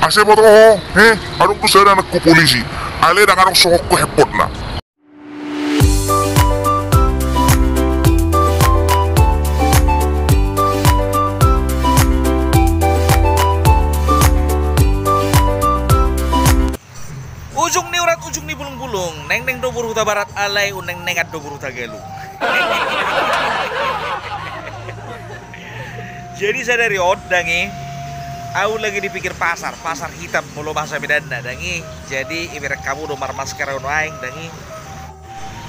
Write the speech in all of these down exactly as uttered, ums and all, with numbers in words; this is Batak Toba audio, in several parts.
Asa iboto ho, he, adong do sada anakku polisi. Alai ndang adong songon ho hepotna. Ujung ni urat, ujung ni bulung-bulung, nengneng do boru Hutabarat, alai unengnengan do boru Hutagalung. Jadi sadari on, dang i, au lagi di pinggir pasar, Pasar Hitam, molo bahasa Medanna, dang i. Jadi ibereng hamu do marmasker on nuaeng, dang i.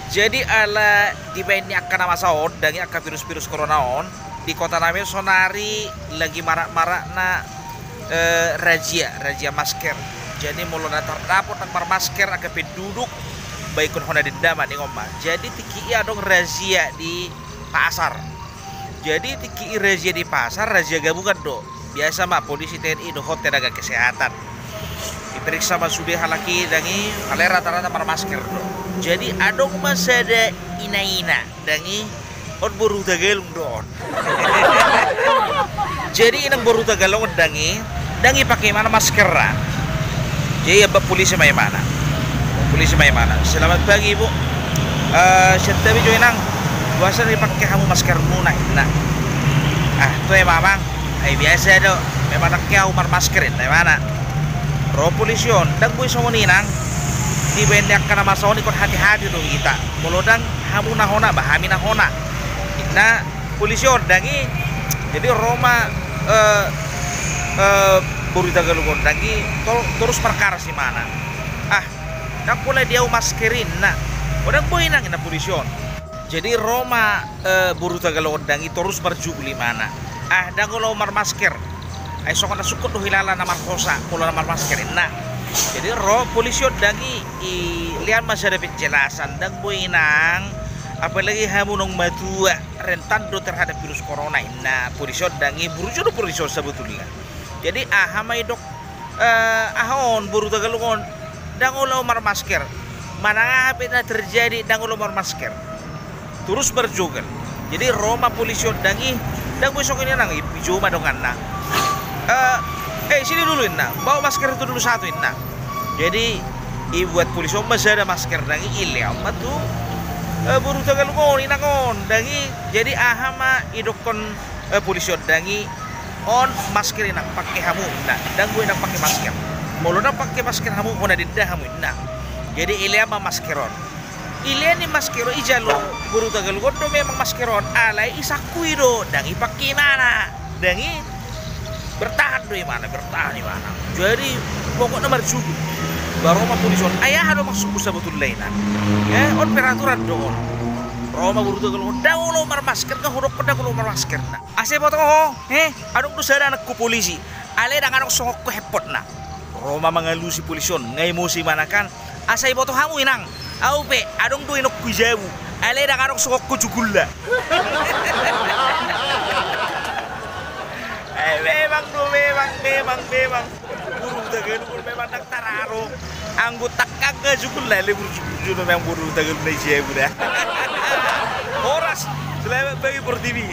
Jadi ala dibaen ni angka na masa on, dang i, angka virus-virus corona on, di kota nami on sonari lagi marak-marakna, eh, razia, razia masker. Jadi molo na tardapot ndang marmasker angka penduduk, baenon hona denda ma ninna on ma. Jadi tingki i adong razia di pasar. Jadi tingki i razia di pasar, razia gabungan do. Biasa ma polisi, T N I dohot tenaga kesehatan. Diperiksa ma sude halak i, dang i, alai rata-rata marmasker do. Jadi adong ma sada ina-ina, dang i, on boru Hutagalung do on. Jadi inang boru Hutagalung on, dang i, ndang i pake imana maskerna. Jadi iamban polisi ma imana. Polisi ma imana. Selamat pagi, Bu. Eh, sian tabi jo, Inang. Boasa ndang i pake hamu maskermuna, ninna. Ah, toe ma, Amang. Ai biasa do. Memang ndang hea au marmasker, ninna imana. Ro polisi on, ndang boi songon i, Inang. Dibaen ni angka na masa on ingkon hati-hati do hita. Molo ndang hamu na hona, ba hami na hona, ninna polisi on, dang i. Jadi ro ma, eh, eh, boru Hutagalung on, dang i, to-, torus markaras imana. Ah, ndang pola di au masker i, ninna. O, ndang boi, Inang, ninna polisi on. Jadi ro ma, eh, boru Hutagalung on, dang i, torus marjugul imana. Ah, ndang olo au marmasker. Ai songon na sungkun do huhilala na marhosa molo na marmasker, ninna. Jadi ro polisi on, dang i, dilean ma sada penjelasan, ndang boi, Inang. Apalagi hamu naung matua, rentan do terhadap virus corona, ninna polisi on, dang i. Burju do polisi on sabotulna. Jadi aha ma didok, eh, aha on, boru Hutagalung on, ndang olo au marmasker. Manang aha pe na terjadi, ndang olo au marmasker. Torus marjugul. Jadi ro ma polisi on, dang i, ndang boi songon i, Inang, i, pijou ma donganna. Eh, eh, sini dulu, ninna. Bawa masker itu dulu satu, ninna. Jadi dibuat polisi on ma sada masker, dang i, dilean ma tu, eh, boru Hutagalung on, inang on, dang i. Jadi aha ma didokkon, eh, polisi on, dang i, on masker, Inang, pake hamu, ninna. Ndang boi, Inang, pake masker. Molo ndang pake masker hamu, hona denda hamu, ninna. Jadi dilean ma masker on. Dilean ni masker on, dijalo boru Hutagalung on do memang masker on, alai disangkui do, ndang i pake imana. Dang i, bertahan do imana, bertahan imana. Jadi pokokna marjugul. Ba ro ma polisi on. Ai aha do maksudmu sabotulna, Inang? Eh, on peraturan do on. Ro ma boru Hutagalung on, ndang olo au marmasker, nga hudokkon ndang olo au marmasker, ninna. Asa iboto ho, he, adong do sada anakku polisi. Alai ndang adong songon ho hepotna. Ro ma mangalusi polisi on, nga emosi imana kan. Asa iboto hamu, Inang, au pe adong do inongku di jabu, alai ndang adong songon ho jugulna. Eh, memang do, memang, memang, memang. Boru Hutagalung memang ndang tararo. Anggo tangkangna jugulna, alai burju-burju do memang boru Hutagalung na di jabu da. Horas, selamat pagi Portibi.